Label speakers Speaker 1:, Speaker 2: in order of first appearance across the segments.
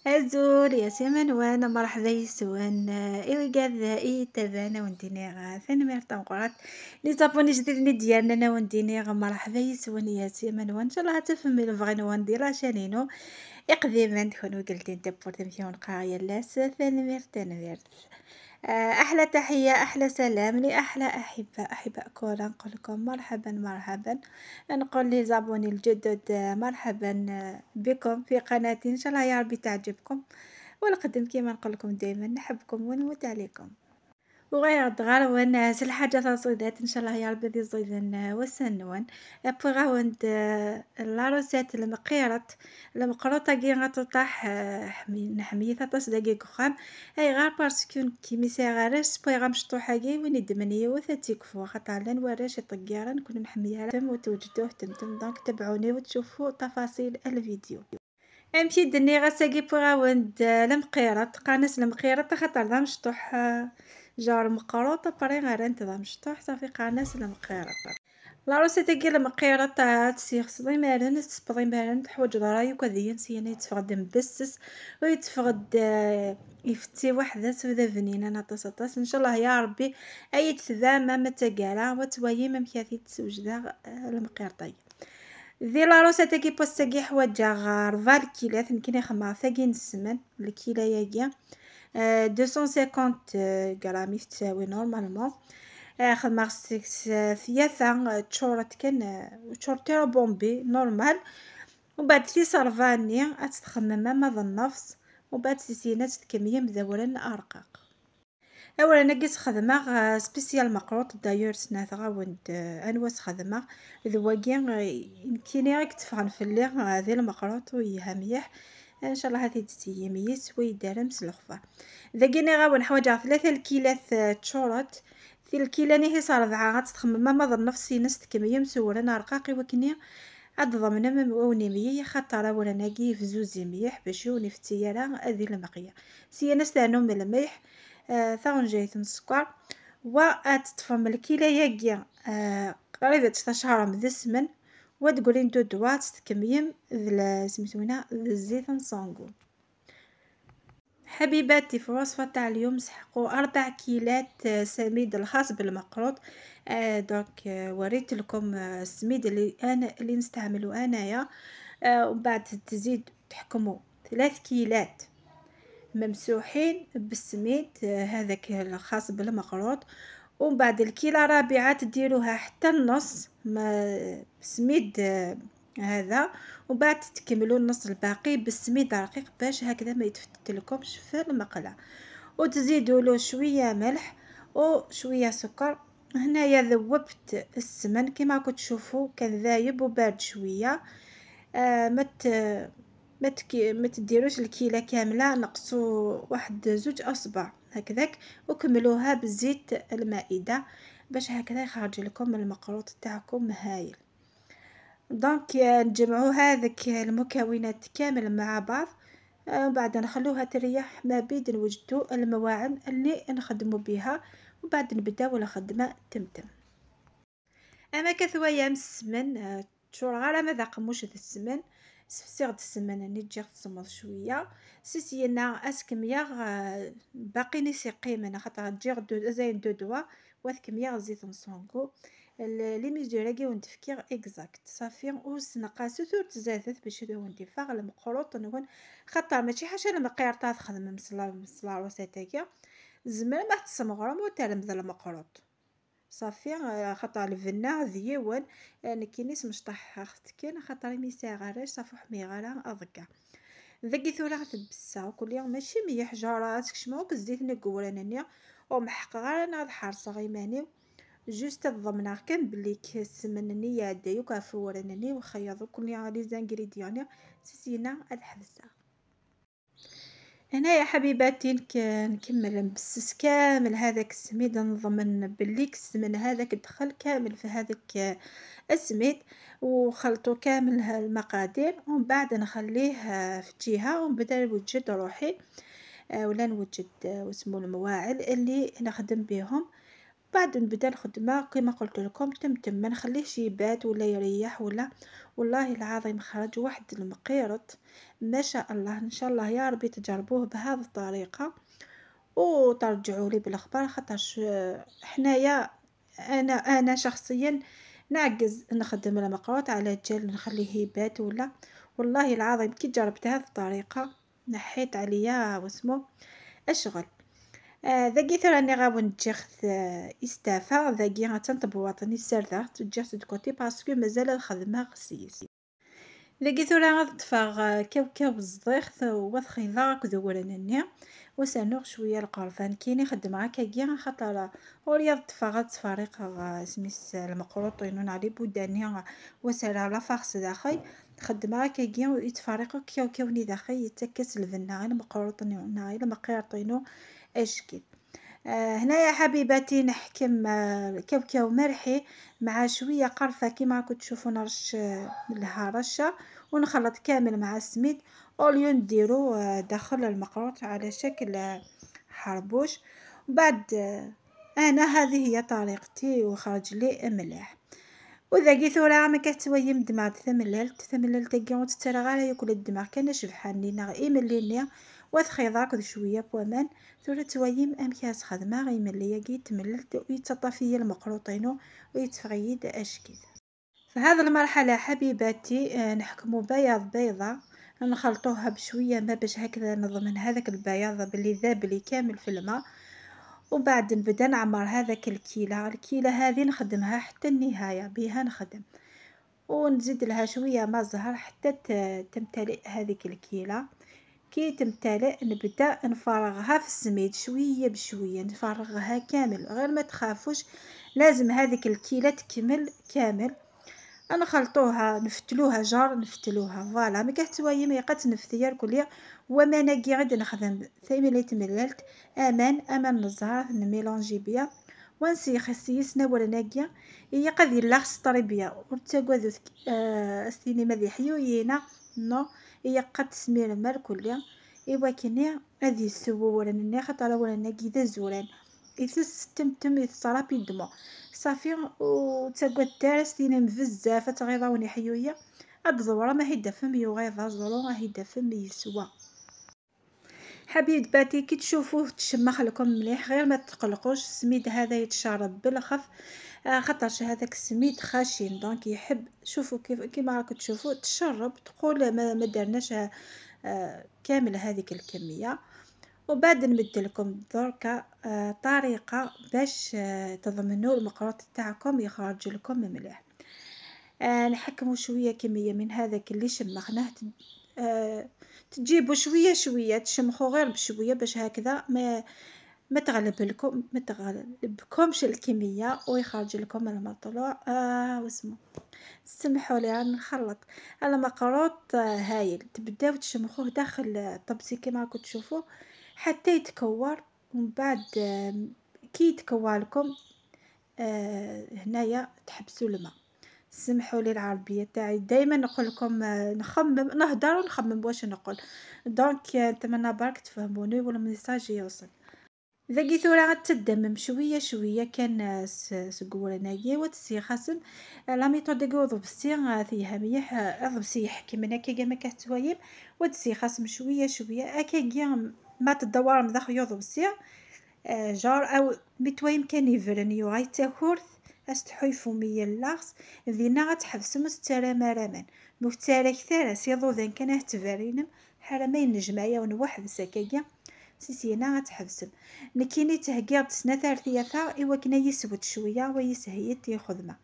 Speaker 1: أزول يا سيمانوان مرحبا يسوان إويقاذ إيتابانا وندينيغ ثاني تنقرات les abonnés جديد ديالنا انا وندينيغ مرحبا يسوان يا سيمانوان. ان شاء الله تفهمي الفغي ندير la chaîne ينو اقديما تكونوا قلتين تبورتي مشيون قايا لاس ثاني تنمير. احلى تحية احلى سلام لاحلى احباء احباء كورة. نقول لكم مرحبا مرحبا، نقول les abonnés الجدد مرحبا بكم في قناتي، ان شاء الله يا ربي تعجبكم والقدم كيما نقول لكم دائما نحبكم ونموت عليكم. وغير دغار والناس الحاجة تصيدات ان شاء الله يا ربي دي زيدن وسنون بغاوند la recette المقيرط المقروطه كي غتطاح نحمي 13 دقيقة خام اي غير parce que كي ميساغارش بغي غمشطوحه كي وين يدمني وثاتيكفو خاطر لا نوراش طقيره نكون نحميها تم وتوجدوه تمتم. donc تبعوني وتشوفوا تفاصيل الفيديو. امشي دني غاساكي بغاوند المقيرط قانس المقيرط خاطر ذا مشطوح جار مقروطه بري غير انت ذا مشطوح صافي قانس المقيرط. la recette كي المقيرط تسيخ مالن تسبضي مالن تحوج ضراي وكذا سينا يتفقد مبسس ويتفقد يفتي وحده سودا بنينه نطاس طاس ان شاء الله يا ربي اي تذامه متقالا وتوايي ممكاثي تسوجدا المقيرطي. ذي la recette كي بوستاكي حواجا ربع الكيلات نكني خما ثاقي السمن الكيله ياكي 250 غرام تساوي normalement. خدمة ثلاثة تشورت كان تشورتي bombé normal. ومن بعد في صرفاني اتخمم ما النفس ومن بعد سيسينات تكمية مذورا ارقاق. اولا نقيس خدمة spécial مقروط دايور سنات غاوند انواس خدمة ذواكي يمكن غير تفغن في اللي ذي المقروط ويها مليح ان شاء الله هذه تسيميس ويدارم سلخفه. ذاكيني غاون حواجه 3 الكيلات تشورت في الكيلة نهي صار ذعا غتخمم ما ظن نفسي نست كمية مسورة رقاقي وكني أضمن موني مية خاطر ولا ناقي في زوزي ميح باش يوني في التيارة هذه المقية سينا ستانو من الميح ثغنجيت السكر و تطفم الكيلة ياكي قريبة تشهر من السمن وتقولين دو دوات تكميم سميتونا الزيت نصونغو. حبيباتي في الوصفة تاع اليوم سحقوا 4 كيلات سميد الخاص بالمقروط. donc وريت لكم السميد اللي انا اللي نستعمله انايا. ومن بعد تزيد تحكموا 3 كيلات ممسوحين بالسميد هذاك الخاص بالمقروط. ومن بعد الكيله الرابعة تديروها حتى النص سميد هذا، ومن بعد تكملوا النص الباقي بالسميد رقيق باش هكذا ما يتفتت لكمش في المقله. وتزيدوا له شوية ملح وشوية سكر. هنايا ذوبت السمن كما كنتوا تشوفوا كان ذايب وبارد شوية. ما تديروش الكيله كاملة، نقصوا واحد 2 اصبع هكذاك وكملوها بالزيت المائدة باش هكذا يخرج لكم المقروط تاعكم هايل. donc نجمعوا هذاك المكونات كامل مع بعض، وبعد نخلوها تريح ما بيد نوجدوا المواعن اللي نخدموا بها، وبعد نبداو الخدمة تمتم. اما كثويا السمن تشور غير ما ذاق السمن سفسيغ السمن ني تجي تصمر شوية سيسينا اسكميا باقي نسي قيمة خاطر تجي زين دو دوا واثكميا زيت نصونكو les mesures كي ونتفكير exactes صافي. وسنقاسو ثور تزادت باش ندير فاغ المقروط نون خاطر ماشي حاجة المقيرطه تخدم مسلا recette تاعي زمر ما تسمغرم وترمذ المقروط صافي. خاطر الفنا ذيون نكينيس مشطح خفتكين خاطر ميسا غاراش صافي حمي غارا اضكا ذاكي ثورا تبسا كل يوم ماشي مية حجارة تكشمو بالزيت نكورانني ومحق غير انا حارصه غيماني juste تضمنا كان بلي السمن يعدي وكافورنني وخيض كل les ingrédients سيسينا الحبسة. هنا يا حبيباتي نكمل نبسس كامل هذاك السميد، نضمن بلي السمن هذاك دخل كامل في هذاك السميد وخلطو كامل المقادير. ومن بعد نخليه في جهة ونبدا نوجد روحي ولا نوجد واسمو المواعن اللي نخدم بهم. بعد نبدا الخدمة كما قلت لكم تمتم، ما نخليهش يبات ولا يريح ولا. والله العظيم خرج واحد المقيرط ما شاء الله. ان شاء الله يا ربي تجربوه بهذه الطريقة وترجعوا لي بالاخبار، خاطرش حنايا انا شخصيا نعجز نخدم المقروط على جال نخليه يبات ولا. والله العظيم كي جربت هذه الطريقة نحيت عليا واسمو الشغل. ذاكي راني غاون تجيخت استافا ذاكي غتنطبواطني سرده تجيخت de côté parce que مازال الخدمة خسيس. ذاكي ثورا غنطفى كاوكاو الزضيخ وثخيضه كذورنني وسانوغ شوية القرفان كيني خدم هكاكي خاطر وريا طفا غتفارق سميس المقروط ينون علي بوداني وسالا la farce داخل خدم هكاكي يتفارق كاوكاوني داخل يتكس الفنا غير المقروط غير المقيرطينو اشكي. هنايا حبيباتي نحكم كاوكاو مرحي مع شوية قرفه كيما راكم تشوفوا، نرش لها رشه ونخلط كامل مع السميد au lieu نديرو داخل المقروط على شكل حربوش. بعد انا هذه هي طريقتي وخرج لي مليح. وذا كي ما كتويم دماغ ثمللت ثمللت كي تترى غير ياكل الدماغ كان شبحان لينا ايمليني وثخيضاك شوية بوامان ثورة تويم امكاس خدمة غيملي كي تمللت ويتطفي المقروطينو ويتفغيد اشكل. في هذه المرحلة حبيباتي نحكمو بياض بيضة نخلطوها بشوية ما باش هكذا نضمن هذاك البياض باللي ذاب لي كامل في الماء. وبعد نبدا نعمر هذاك الكيله، الكيله هذه نخدمها حتى النهاية بها نخدم، ونزيد لها شوية ما زهر حتى تمتلئ هذيك الكيله. كي تمتلئ نبدا نفرغها في السميد شوية بشوية، نفرغها كامل غير ما تخافوش، لازم هذيك الكيله تكمل كامل. نخلطوها نفتلوها جار نفتلوها voilà ما كتوايم يقات نفتيا الكلية. وما ناكي غادي نخدم ثمليت تمللت امان امان الزهر نميلونجي بيا ونسيخ سيسنا ولا ناكيا هي قضي لاخص طريبيا ورتاكوادو السينما ذي حيوينا نو هي قد تسمير مال كلية. ايوا كيني غادي يسوو ولا نني خاطر ولا ناكي ذا زوران يتس تمتم يتس رابيدمون صافي. و تاكواد تارستينا بزاف تغيضاوني حيوية هاد الدورة ما هي دفم يغيض زورو هي دفم يسوى. حبيباتي كي تشوفوه تشمخ لكم مليح غير ما تقلقوش، السميد هذا يتشرب بالخف خاطرش هذاك السميد خشن donc يحب. شوفوا كيف كيما راكم تشوفوا تشرب تقول ما درناش كامل هذيك الكمية. وبعد نمد لكم دركا طريقه باش تضمنوا المقروط تاعكم يخرج لكم مليح. نحكموا شوية كمية من هذاك اللي شمخناه، تجيبوا شوية شوية تشمخوا غير بشوية باش هكذا ما تغلب لكم ما تغلبكمش الكمية ويخرج لكم المطلوع. واسمو سمحوا لي نخلط المقروط هايل. تبداو تشمخوه داخل الطبسي كما راكم تشوفوا حتى يتكور، ومن بعد كي يتكور لكم هنايا تحبسوا الماء. سمحوا لي العربية تاعي دائما نقول لكم نخمم نهضر ونخمم واش نقول، donc نتمنى برك تفهموني وال message يوصل. ذاكي ثورة غتدمم شوية شوية كان سكورناكي وتسي خاصم la méthode كو ضبسي فيها مليح ضبسي يحكم هكا ما كتوايم وتسي خاصم شوية شوية هكا ما تدور مذاخ يضبسي جار او متوايم كان يفرن يغاي تاكورث استحيفو ميا لاغس ذينا غتحبسو مسترا مرامان مختارك ثارا سيضو كان اهتفارينم حرمين نجمعيا ونوحد سكاكيا سيسينا غتحبسم. نكيني تهكيغ تسنا ثارثياثا ايوا كنا يسود شوية ويسهيت خدمة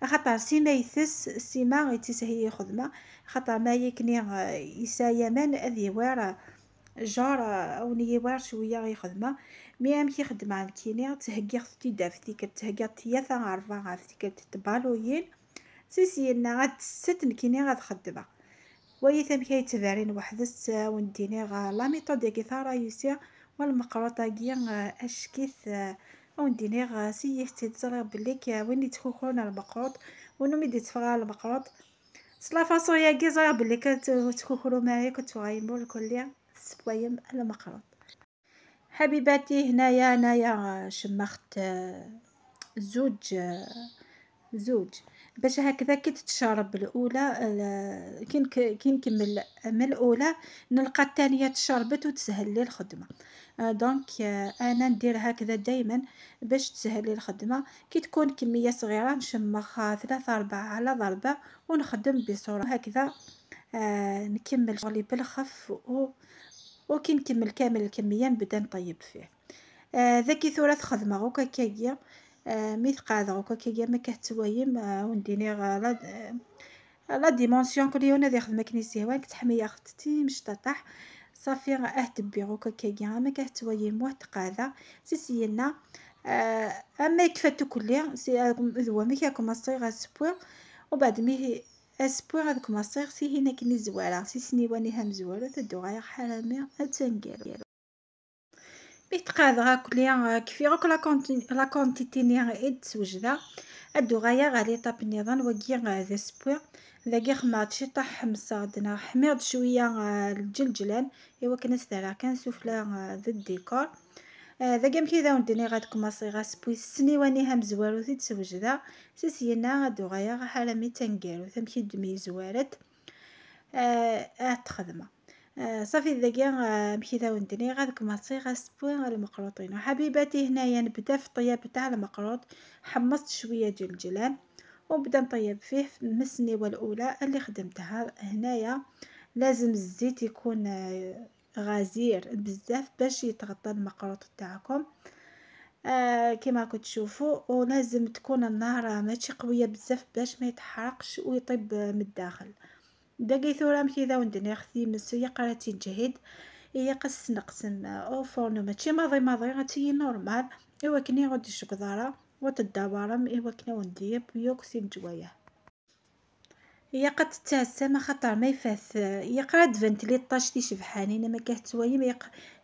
Speaker 1: خاطر سيما يثس سيما غيتسهي خدمة خاطر ما يكني يسايمان اذ يوار جار او نيوار شوية غي خدمة مي ام كي خدمة نكيني تهكيغ تيداف تيك تهكيغ تياثا عارفه غاف تيك تبالوين سيسينا غتست نكيني غتخدمه ويثم كي تبارين وحدس ونديني غا la méthode كي ثارا يسيا والمقروطه كي اشكيث ونديني غا سيحتي تزرع بلي وين يتكوكون المقروط ونو ميدي تفغى المقروط la façon يا كي زرع بلي كتكوكرو معايا كتغايمو الكلية سبوايم المقروط. حبيباتي هنايا انايا شمخت زوج زوج باش هكذا كي تتشرب الاولى، كي نكمل من الاولى نلقى الثانية تشربت وتسهل لي الخدمة. donc انا ندير هكذا دائما باش تسهل لي الخدمة. كي تكون كمية صغيرة نشمخ 3 4 على ضربه ونخدم بسرعة هكذا. نكمل شغلي بالخف، وكي نكمل كامل الكمية نبدا نطيب فيه. ذاكي ثورة خدمة غوكا كاكيا ميث قاعدة غوكا كاكيا ما كهتوايم ونديني la dimension كل يوم هذه خدمة كنيسي هوا كتحمي اختي مش تطح صافي اهتبي غوكا كاكيا ما كهتوايم واه تقاعدة سيسينا. اما يكفاتو كلي سي ذوا مي كوماسي غاسبوي، وبعد مي اسبوع هذوك مصير سي هنا كني زوالة سي سنيواني هم زوالة تدو غير حرامي اتنقال مي تقاعد كلي كفي غوك la quantité ني عيد توجدا ادو غايا غالي طاب النظام وكي غادا سبوع ذاكي خمات شي طاح حمصة دنا حميض شوية الجلجلان ايوا كنسترا كان سفلا ذا الديكور. ذاك مكي ذا وندني غاد كوماسي غاسبوي السنيواني هم زوالو تيتسوجدا سيسينا غادو غايا حالامي تنقالو تمشي دمي زوالت تخدمه. صافي ذاكي مكي ذا وندني غاد كوماسي غاسبوي المقروطين. حبيباتي هنايا نبدا في الطياب تاع المقروط. حمصت شوية جلجلان ونبدا نطيب فيه من السنيوه الاولى اللي خدمتها. هنايا لازم الزيت يكون غزير بزاف باش يتغطى المقروط تاعكم كما راكم تشوفوا، ولازم تكون النار ماشي قوية بزاف باش ما يتحرقش ويطيب من الداخل. داكي ثورة مكي ذا وندني اختي مسيا قراتي الجهد هي قص نقسم au four ماشي ماضي ماضي غاتي normal ايوا كني غادي الشكضاره وتدورم ايوا كنا ونديب يوكسي الجوايه هي قد تتعسى خاطر ما يفاث يقرا دفنت لي طاش تي شبحانين ما كهتوايم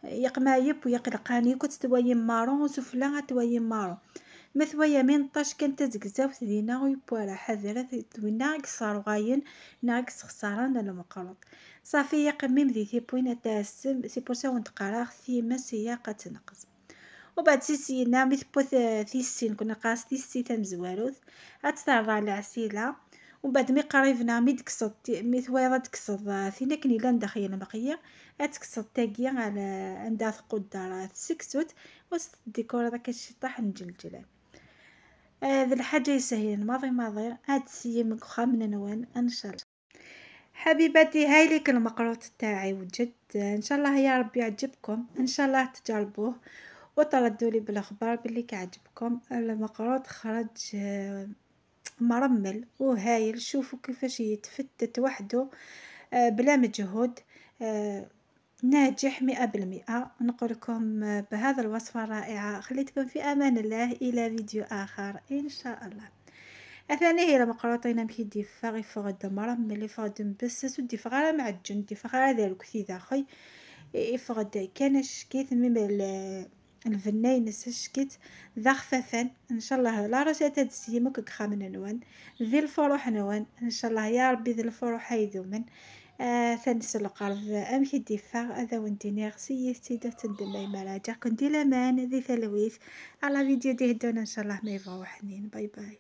Speaker 1: يقما يب ويقلقاني كنت توايم marron سفلا غتوايم marron ما ثوايا من طاش كانت تزكزاوت دينا ويبوالا حذرة توينا كسارو غاين ناقص خسارة المقروط صافي يقميم ذي تيبوينة تاسم c'est pour ça ونتقرا ثي مسيا قد تنقص. وبعد سيسينا مي ثبوت ثيسين كنا قاس ثيسي تمزواروث اتثرى العسيله. ومن بعد مي قريبنا مي تكسط مي ثويضه تكسط ثينا كني لا ندخل المقيه اتكسط تاكيا على عندها ثقدرات سكسوت وسط الديكور هذاك الشي طاح نجلجلان. هذا الحاجة يسهل ماضي ماضي هاد السيم خامن نوان ان شاء الله. حبيباتي هاي ليك المقروط تاعي وجد، ان شاء الله يا ربي يعجبكم، ان شاء الله تجربوه وتردوا لي بالاخبار باللي كعجبكم. المقروط خرج مرمل وهايل، شوفوا كيفاش يتفتت وحده بلا مجهود، ناجح 100%. نقول لكم بهذا الوصفة الرائعة خليتكم في أمان الله إلى فيديو آخر إن شاء الله. أثاني هي المقروطين مكي ديفاغ يفغد مرمل يفغد مبسس وديفغ معجن ديفغ هذا الكثير خي يفغد كان شكيت ميم الفنين سشكيت ذا خفافا. ان شاء الله لا رشات هاد السيمك كخامن نوان ذي الفروح نوان ان شاء الله يا ربي ذي الفروح يدومن. ثانس القرض امشي ديفاغ هذا وانتيني غسيتي تندم مراجع كنتي لامان ذي ثلويث على فيديو دي هدونا ان شاء الله ما يبغوا حنين. باي باي.